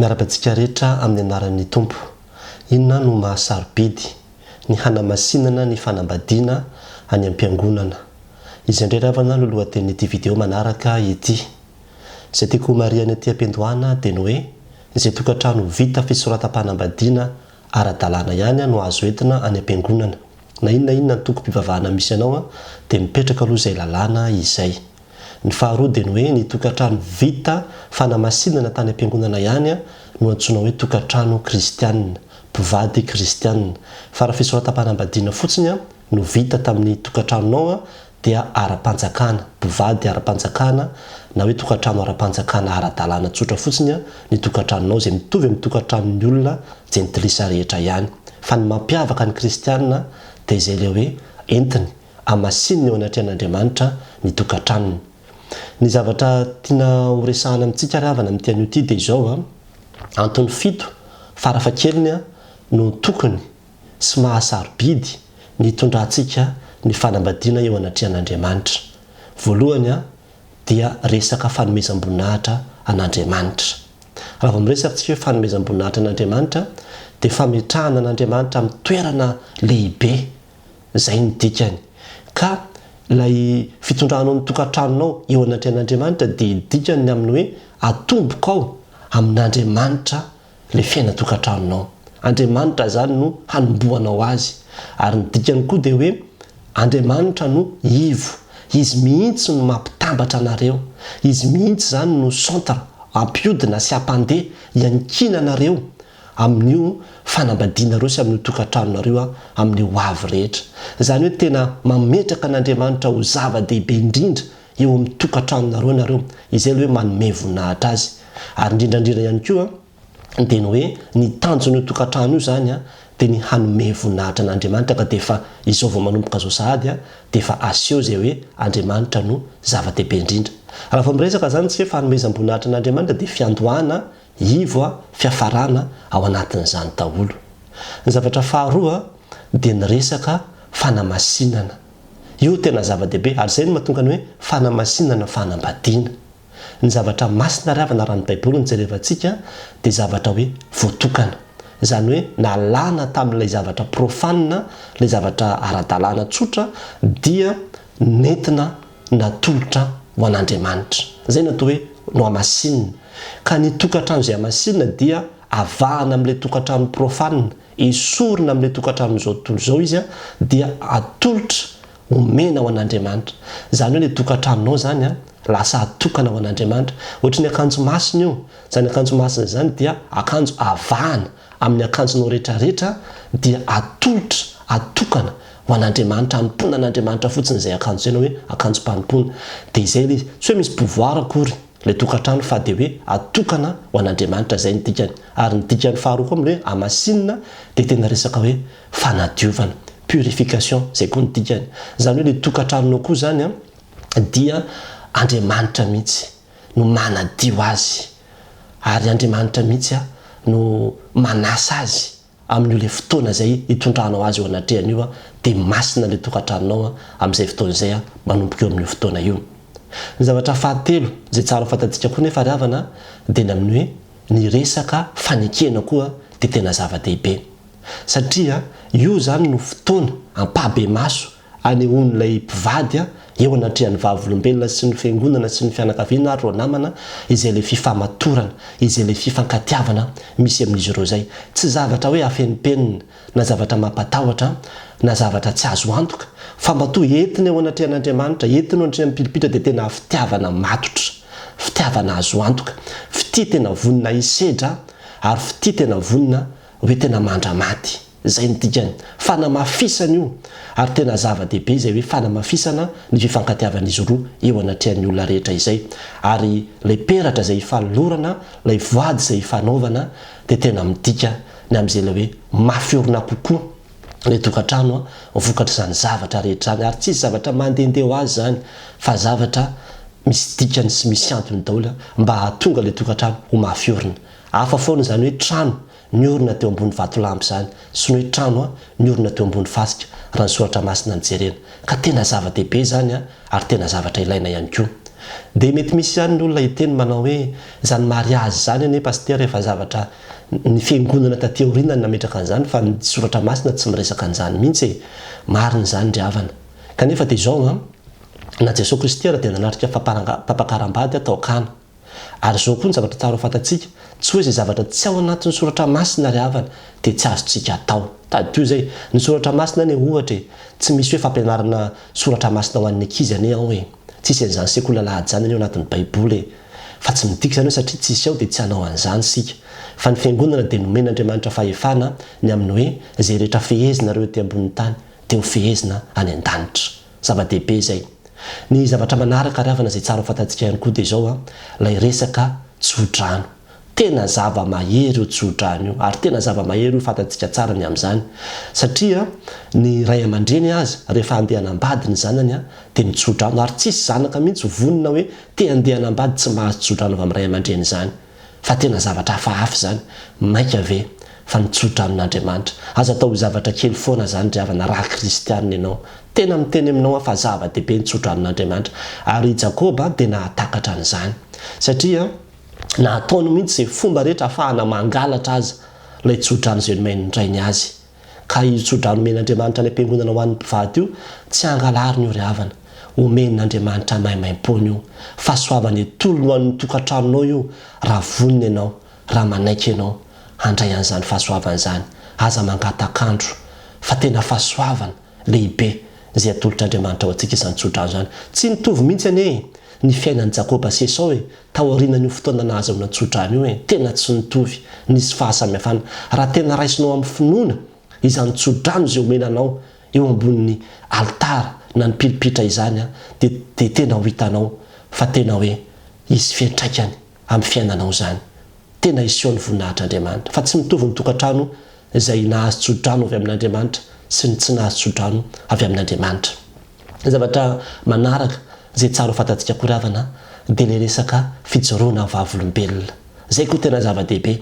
Miarahaba antsika rehetra amin'ny anaran'ny Tompo. Inona no maha sarobidy ny hanamasinana ny fanambadiana any am-piangonana? Izay indray ry havana no lohatenin'ity video manaraka ity. Izay tiako homarihana ety am-piandohana dia ny hoe izay tokantrano vita fisoratam-panambadiana ara-dalàna ihany no azo entina any am-piangonana. Na inona inona antokom-pivavahana misy anao dia mipetraka aloha izay lalàna izay. Ny faharoa dia ny hoe ny tokantrano vita fanamasinana tany am-piangonana ihany no antsoina hoe tokantrano kristianina, mpivady kristianina. Fa raha fisoratam-panambadiana fotsiny no vita tamin'ny tokantranonao dia ara-panjakana, mpivady ara-panjakana na hoe tokantrano ara-panjakana ara-dalàna tsotra fotsiny ny tokantranonao izay mitovy amin'ny tokantranon'ny olona jentilisa rehetra ihany. Fa ny mampiavaka ny kristianina dia izay ilay hoe entiny hamasinina eo anatrehan'Andriamanitra ny tokantranony. Ny zavatra tiana ho resahana amintsika ry havana amin'ity anio ity dia izao, antony fito farafahakeliny no tokony sy maha sarobidy ny hitondrantsika ny fanambadiana eo anatrehan'Andriamanitra. Voalohany dia resaka fanomezam-boninahitra an'Andriamanitra. Raha vao miresaka tsika hoe fanomezam-boninahitra an'Andriamanitra dia fametrahana an'Andriamanitra amin'ny toerana lehibe. Izay no dikany. Ka ilay fitondranao ny tokantranonao eo anatrehan'Andriamanitra dia dikany ny amin'ny hoe atombokao amin'Andriamanitra ilay fiainan-tokantranonao. Andriamanitra izany no hanombohanao azy. Ary ny dikany koa dia hoe Andriamanitra no ivo. Izy mihitsy no mampitambatra anareo. Izy mihitsy izany no centre hampiodina sy hampandeha, hiankinanareo amin'io fanambadianareo sy amin'io tokantranonareo amin'ny ho avy rehetra. Izany hoe tena mametraka an'Andriamanitra ho zava-dehibe indrindra eo amin'ny tokantranonareo ianareo, izay ilay hoe manome voninahitra Azy. Ary indrindra indrindra ihany koa dia ny hoe ny tanjon'io tokantrano io izany dia ny hanome voninahitra an'Andriamanitra ka dia efa izao vao manomboka izao sahady dia efa aseho izay hoe Andriamanitra no zava-dehibe indrindra. Raha vao miresaka izany isika hoe fanomezam-boninahitra an'Andriamanitra dia fiandohana Ivo a, fiafarana ao anatin'izany daholo. Ny zavatra faharoa dia ny resaka fanamasinana. Io tena zava-dehibe ary izay no mahatonga ny hoe fanamasinana fanambadiana. Ny zavatra masina ry havana raha ny baiboly no jerevantsika dia zavatra hoe voatokana. Izany hoe nalana tamin'ilay zavatra profane, ilay zavatra ara-dalàna tsotra dia nentina natolotra ho an'Andriamanitra. Izay no atao hoe nohamasinina. Ka ny tokantrano izay hamasinina dia avahana amin'ilay tokantrano profane, esorina amin'ilay tokantranon'izao tontolo izao izy dia atolotra, omena ho an'Andriamanitra. Izany hoe ilay tokantranonao izany lasa atokana ho an'Andriamanitra. Ohatry ny akanjo masina io. Izany akanjo masina izany dia akanjo avahana amin'ny akanjonao rehetrarehetra dia atolotra, atokana ho an'Andriamanitra, hanompoana an'Andriamanitra fotsiny izay akanjo izay na hoe akanjom-panompoana. Dia izay ilay izy. Tsy hoe misy pouvoir akory ilay tokantrano fa dia hoe atokana ho an'Andriamanitra, izay ny dikany. Ary ny dikany faharoa koa amin'ny hoe hamasinina dia tena resaka hoe fanadiovana, purification, izay koa ny dikany. Izany hoe ilay tokantranonao koa izany an, dia Andriamanitra mihitsy no manadio azy. Ary Andriamanitra mihitsy no manasa azy amin'io ilay fotoana izay hitondranao azy eo anatrehany io dia masina ilay tokantranonao amin'izay fotoana izay manomboka eo amin'io fotoana io. Ny zavatra fahatelo izay tsara ho fantatsika koa nefa ry havana dia ny amin'ny hoe ny resaka fanekena koa dia tena zava-dehibe satria io izany no fotoana ampahabemaso anehoan'ilay mpivady eo anatrehan'ny vavolombelona sy ny fiangonana sy ny fianakaviana ary ireo namana izay ilay fifamatorana, izay ilay fifankatiavana misy amin'izy ireo izay. Tsy zavatra hoe afenimpenina na zavatra mampatahotra na zavatra tsy azo antoka fa matoa entina eo anatrehan'Andriamanitra, entina eo anatrehan'ny pilipitra dia tena fitiavana matotra, fitiavana azo antoka, fitia tena vonona hisedra ary fitia tena vonona hoe tena mandra-maty. Izay no dikany. Fanamafisana io, ary tena zava-dehibe izay hoe fanamafisana ny fifankatiavan'izy roa eo anatrehan'ny olona rehetra izay. Ary ilay peratra izay ifanolorana, ilay voady izay ifanaovana dia tena midika ny amin'izay ilay hoe mafy orina kokoa ilay tokantrano vokatr'izany zavatra rehetra izany. Ary tsisy zavatra mandehandeha ho azy izany fa zavatra misy dikany sy misy antony daholo mba hahatonga ilay tokantrano ho mafy orina. Hafa foana izany hoe trano Niorina teo ambony vatolampy izany, sy ny hoe trano niorina teo ambony fasika, raha ny soratra masina no jerena. Ka tena zava-dehibe izany ary tena zavatra ilaina ihany koa. Dia mety misy ihany ny olona hiteny manao hoe izany mariazy izany anie Pasitera efa zavatra ny fiangonana taty aoriana no nametraka an'izany fa ny soratra masina tsy miresaka an'izany mihitsy e! Marina izany ry havana. Kanefa dia izao an, na Jesoa Kristy ara dia nanatrika fampakaram-bady tao Kana. Ary izao koa ny zavatra tsara ho fantatsika, tsy hoe izay zavatra tsy ao anatin'ny soratra masina ry havana dia tsy azontsika atao. Tadidio izay, ny soratra masina anie ohatra e, tsy misy hoe fampianarana soratra masina ho an'ny ankizy anie ao e. Tsisy an'izany sekoly alahady izany anie ao anatin'ny baiboly e. Fa tsy midika izany hoe satria tsisy ao dia tsy hanao an'izany isika. Fa ny fiangonana dia nomen'Andriamanitra fahefana ny amin'ny hoe izay rehetra fehezinareo ety ambonin'ny tany dia ho fehezina any an-danitra. Zava-dehibe izay. Ny zavatra manaraka ary havana izay tsara ho fantatsika ihany koa dia izao an, ilay resaka tso-drano. Tena zava-mahery io tso-drano io ary tena zava-mahery io fantatsika tsara ny amin'izany. Satria ny ray aman-dreny aza rehefa handeha hanambady ny zanany dia mitso-drano ary tsisy zanaka mihitsy vonona hoe te handeha hanambady tsy mahazo tso-drano avy amin'ny ray aman-dreny izany. Fa tena zavatra hafahafa izany. Mainka ve fa ny tso-dranon'Andriamanitra. Aza atao ho zavatra kely foana izany ry havana raha kristianina ianao. Tena miteny aminao aho fa zava-dehibe ny tso-dranon'Andriamanitra. Ary i Jakoba dia nahatakatra an'izany. Satria nataony mihitsy izay fomba rehetra ahafahana mangalatra aza ilay tso-drano izay nomen'ny rainy azy. Ka io tso-drano omen'Andriamanitra any am-piangonana ho an'ny mpivady io, tsy angalarina io ry havana. Omen'Andriamanitra maimaimpoana io. Fahasoavana etolony ho an'ny tokantranonao io raha vonona ianao, raha manaiky ianao handray an'izany fahasoavana izany. Aza mangatak'andro fa tena fahasoavana lehibe izay atolotr'Andriamanitra ho antsika izany tso-drano izany. Tsy nitovy mihitsy anie e, ny fiainan'i Jakoba sy Esao e, taorianan'io fotoana nahazahoana tso-drano io e, tena tsy nitovy, nisy fahasamihafana. Raha tena raisinao amin'ny finoana izany tso-drano izay omena anao eo ambonin'ny alitara na ny pilipitra izany dia dia tena ho hitanao fa tena hoe hisy fiantraikany amin'ny fiainanao izany. Tena hiseho ny voninahitr'Andriamanitra. Fa tsy mitovy ny tokantrano izay nahazo tso-drano avy amin'Andriamanitra sy ny tsy nahazo tso-drano avy amin'Andriamanitra. Ny zavatra manaraka izay tsara ho fantatsika koa ry havana dia ilay resaka fijoroana vavolombelona. Izay koa tena zava-dehibe.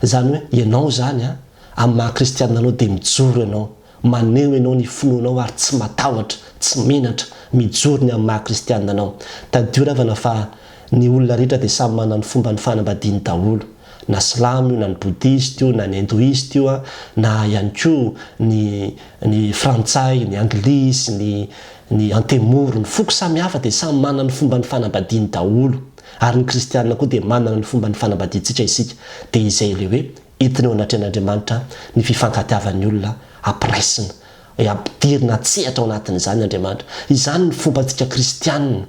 Izany hoe ianao izany amin'ny maha kristianina anao dia mijoro ianao Maneho ianao ny finoanao ary tsy matahotra, tsy menatra, mijoro ny amin'ny maha kristianina anao. Tadidio ravana fa ny olona rehetra dia samy manana ny fomban'ny fanambadiany daholo. Na silamo io, na ny boudhiste io, na ny hindoiste io, na ihany koa ny ny frantsay, ny anglisy, ny ny antemoro, ny foko samy hafa dia samy manana ny fomban'ny fanambadiany daholo. Ary ny kristianina koa dia manana ny fomban'ny fanambadiantsika isika. Dia izay ilay hoe Entina eo anatrehan'Andriamanitra ny fifankatiavan'ny olona ampiraisina, ampidirina an-tsehatra ao anatin'izany Andriamanitra. Izany ny fombantsika kristianina.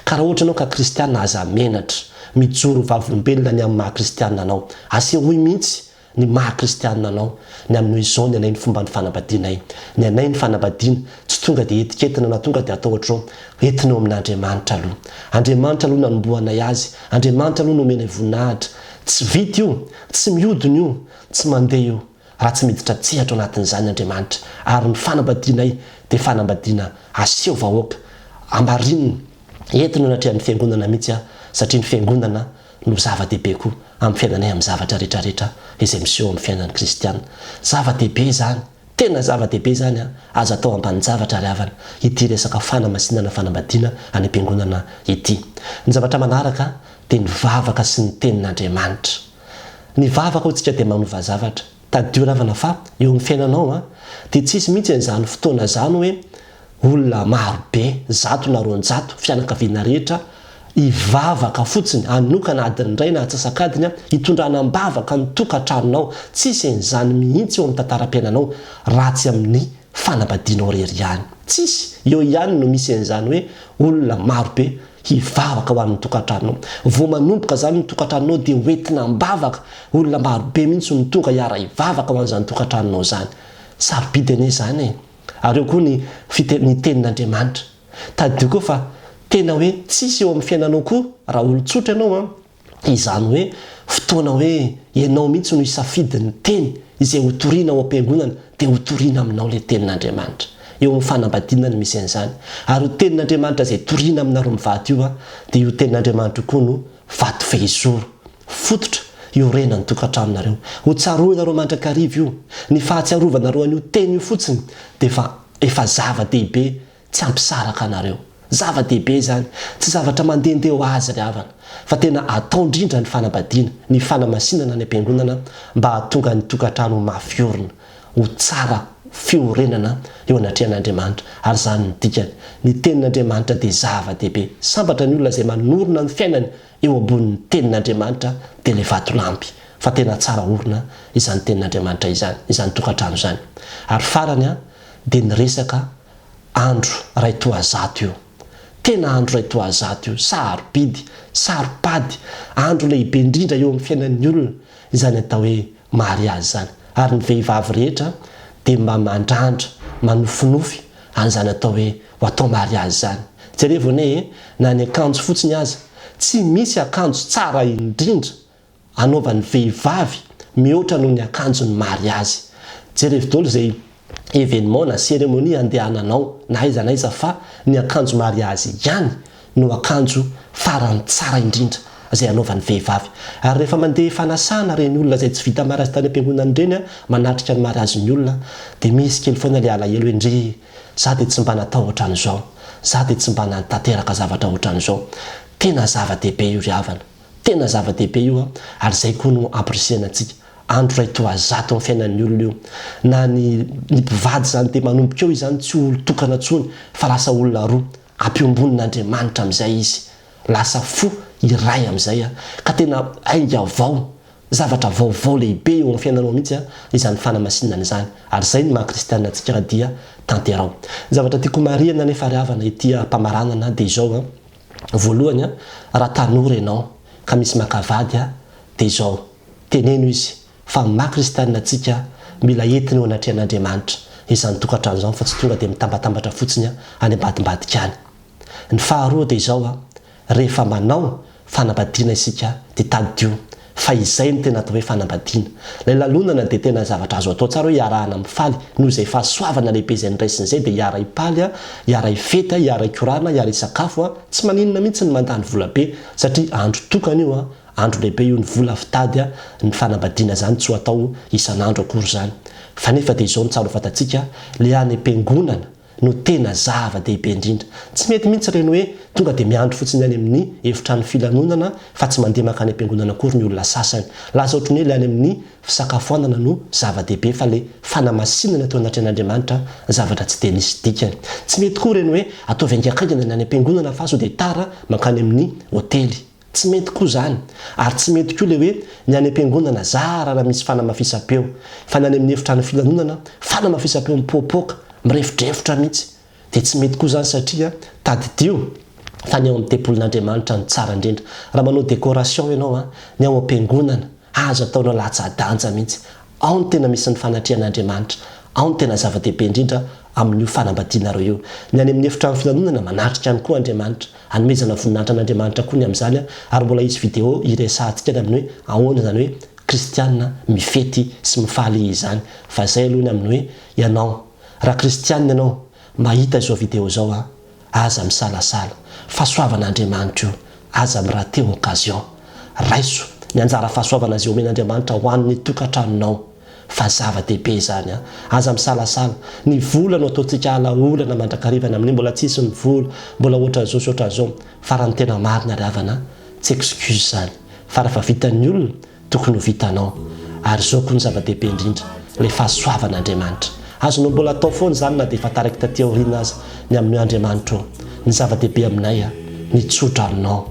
Ka raha ohatra ianao ka kristianina aza menatra mijoro ho vavolombelona ny amin'ny maha kristianina anao. Asehoy mihitsy ny maha kristianina anao, ny amin'ny hoe izao ny anay ny fomban'ny fanambadianay. Ny anay ny fanambadiana tsy tonga dia etiketina na tonga dia atao ohatr'izao. Entina eo amin'Andriamanitra aloha. Andriamanitra aloha nanombohanay azy. Andriamanitra aloha nomenay voninahitra. Tsy vita io, tsy mihodina io, tsy mandeha io, raha tsy miditra an-tsehatra ao anatin'izany Andriamanitra. Ary ny fanambadianay dia fanambadiana aseho vahoaka, amarinina, entina eo anatrehan'ny Fiangonana mihitsy aho, satria ny Fiangonana no zava-dehibe koa amin'ny fiainanay amin'ny zavatra rehetrarehetra izay miseho amin'ny fiainan'ny kristiana. Zava-dehibe izany, tena zava-dehibe izany an, aza atao ambanin-javatra ry havana ity resaka fanamasinana fanambadiana any am-piangonana ity. Ny zavatra manaraka dia ny vavaka sy ny tenin'Andriamanitra. Ny vavaka hoy tsika dia manova zavatra. Tadidio ravana fa eo amin'ny fiainanao an, dia tsisy mihitsy an'izany fotoana izany hoe olona maro be, zato na 200, fianakaviana rehetra hivavaka fotsiny, hanokana adiny iray na atsasak'adiny hitondrana am-bavaka ny tokantranonao. Tsisy an'izany mihitsy eo amin'ny tantaram-piainanao raha tsy amin'ny fanambadianao irery ihany. Tsisy, eo ihany no misy an'izany hoe olona maro be hivavaka ho an'ny tokantranonao. Vao manomboka izany ny tokantranonao dia ho entina am-bavaka, olona maro be mihitsy no tonga hiara-hivavaka ho an'izany tokantranonao izany. Sarobidy anie izany e! Ary eo koa ny fite ny tenin'Andriamanitra. Tadidio koa fa tena hoe tsisy eo amin'ny fiainanao koa raha olon-tsotra ianao an, Izany hoe fotoana hoe ianao mihitsy no hisafidy ny teny izay ho toriana ao am-piangonana dia ho toriana aminao ilay tenin'Andriamanitra. Eo amin'ny fanambadiana no misy an'izany. Ary io tenin'Andriamanitra izay toriana aminareo mivady io dia io tenin'Andriamanitra io koa no vato fehizoro, fototra iorenan'ny tokantranonareo. Ho tsaroinareo mandrakariva io. Ny fahatsiarovanareo an'io teny io fotsiny dia efa efa zava-dehibe tsy hampisaraka anareo. Zava-dehibe izany. Tsy zavatra mandehandeha ho azy ry havana, fa tena atao indrindra ny fanambadiana, ny fanamasinana any am-piangonana mba hahatonga ny tokantrano ho mafy orina, ho tsara fiorenana eo anatrehan'Andriamanitra. Ary izany no dikany. Ny Tenin'Andriamanitra dia zava-dehibe. Sambatra ny olona izay manorina ny fiainany eo ambonin'ny Tenin'Andriamanitra dia ilay vatolampy. Fa tena tsara orina izany Tenin'Andriamanitra izany, izany tokantrano izany. Ary farany dia ny resaka andro ray toa zato io. Tena andro ray toa zato io, sarobidy, saro-pady, andro lehibe indrindra eo amin'ny fiainan'ny olona izany atao hoe mariazy izany. Ary ny vehivavy rehetra dia mba mandrandra, manofinofy an'izany atao hoe ho atao mariazy izany. Jerevo anie e, na ny akanjo fotsiny aza, tsy misy akanjo tsara indrindra anaovan'ny vehivavy mihoatra noho ny akanjon'ny mariazy. Jerevo daholo izay événement na cérémonie andehananao na aiza na aiza fa ny akanjo mariazy ihany no akanjo farany tsara indrindra izay anaovan'ny vehivavy. Ary rehefa mandeha fanasana ireny olona izay tsy vita mariazy tany am-piangonana ireny manatrika ny mariazin'ny olona dia misy kely foana ilay alahelo hoe ndry za dia tsy mba natao ohatran'izao, za dia tsy mba nanatanteraka zavatra ohatran'izao. Tena zava-dehibe io ry havana. Tena zava-dehibe io an, ary izay koa no ampirisihana antsika. Andro iray toa zato amin'ny fiainan'ny olona io. Na ny ny mpivady izany dia manomboka eo izany tsy olon-tokana intsony fa lasa olona roa. Ampiombonin'Andriamanitra amin'izay izy. Lasa fo iray amin'izay an. Ka tena ainga vao, zavatra vaovao lehibe eo amin'ny fiainanao mihitsy an, izany fanamasinana izany. Ary izay no maha kristianina antsika raha dia tanterao. Ny zavatra tiako homarihana anefa ry havana ety am-pamaranana dia izao an. Voalohany an, raha tanora ianao ka misy maka vady an, dia izao, teneno izy fa ny maha kristianina antsika mila entina eo anatrehan'Andriamanitra izany tokantrano izany fa tsy tonga dia mitambatambatra fotsiny any ambadimbadika any. Ny faharoa dia izao an, rehefa manao fanambadiana isika dia tadidio fa izay no tena atao hoe fanambadiana. Ilay lanonana dia tena zavatra azo atao tsara hoe iarahana mifaly noho izay fahasoavana lehibe izay noraisina izay dia hiara-hipaly, hiara-hifety, hiara-hikorana, hiara-hisakafo, tsy maninona mihitsy ny mandany vola be satria andro tokana io, andro lehibe io, ny vola fitady, ny fanambadiana izany tsy ho atao isan'andro akory izany. Fa nefa dia izao no tsara ho fantatsika, ilay any am-piangonana no tena zava-dehibe indrindra. Tsy mety mihitsy ireny hoe tonga dia miandry fotsiny any amin'ny efitrano filanonana fa tsy mandeha mankany am-piangonana akory ny olona sasany. Lasa ohatran'ny hoe ilay any amin'ny fisakafoanana no zava-dehibe fa ilay fanamasinana teo anatrehan'Andriamanitra zavatra tsy dia nisy dikany. Tsy mety koa ireny hoe ataovy haingankaingana ny any am-piangonana fa sao dia tara mankany amin'ny hotely. Tsy mety koa izany. Ary tsy mety koa ilay hoe ny any am-piangonana zara raha misy fanamafisam-peo. Fa ny any amin'ny efitrano filanonana, fanamafisam-peo mipoapoaka, mirefodrefotra mihitsy. Dia tsy mety koa izany satria tadidio fa ny ao amin'ny tempolin'Andriamanitra no tsara indrindra. Raha manao décoration ianao, ny ao am-piangonana, aza ataonao latsa-danja mihitsy. Ao no tena misy ny fanatrehan'Andriamanitra. Ao no tena zava-dehibe indrindra amin'io fanambadianareo io. Ny any amin'ny efitrano filanonana, manatrika ihany koa Andriamanitra. Hanomezana voninahitra an'Andriamanitra koa ny amin'izany ary mbola hisy video hiresahantsika ny amin'ny hoe ahoana izany hoe kristiana mifety sy mifaly izany. Fa izay aloha ny amin'ny hoe ianao raha kristiana ianao mahita izao video izao an, aza misalasala. Fahasoavan'Andriamanitra io, aza mi-rater occasion. Raiso ny anjara fahasoavana izay omen'Andriamanitra ho an'ny tokantranonao. Fa zava-dehibe izany an! Aza misalasala. Ny vola no ataontsika ala olana mandrakariva ny amin'ny mbola tsisy ny vola, mbola ohatran'izao sy ohatran'izao. Fa raha ny tena marina ry havana an, tsy excuse izany. Fa raha efa vitan'ny olona, tokony ho vitanao. Ary izao koa ny zava-dehibe indrindra, ilay fahasoavan'Andriamanitra. Azonao mbola atao foana izany na dia efa taraiky taty aoriana aza ny amin'ny hoe Andriamanitra ô, ny zava-dehibe aminay an, ny tso-dranonao.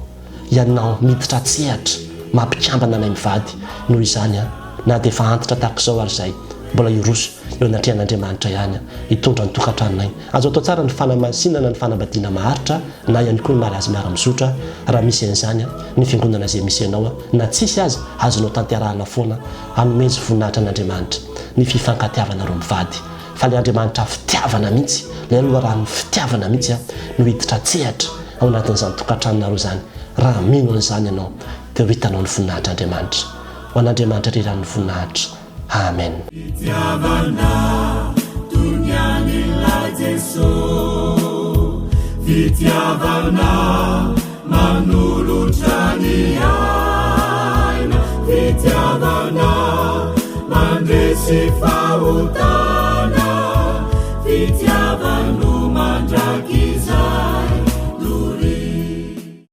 Ianao miditra an-tsehatra mampikambana anay mivady noho izany an, na dia efa antitra tahaka izao ary izahay, mbola hiroso eo anatrehan'Andriamanitra ihany an, hitondra ny tokantranonay. Azo atao tsara ny fanamasinana ny fanambadiana maharitra na ihany koa ny mariazy miara-mizotra raha misy an'izany an, ny fiangonana izay misy anao an, na tsisy aza azonao tanterahana foana, anomezo voninahitra an'Andriamanitra ny fifankatiavanareo mivady. Fa ilay Andriamanitra fitiavana mihitsy, ilay loharanon'ny fitiavana mihitsy an, no hiditra an-tsehatra ao anatin'izany tokantranonareo izany. Raha mino an'izany ianao, dia ho hitanao ny voninahitr'Andriamanitra. Ho an'Andriamanitra irery ihany ny voninahitra. Amen. Fitiavana toy ny an'ilay Jeso Fitiavana manolotra ny aina Fitiavana mandresy fahotana Fitiavana.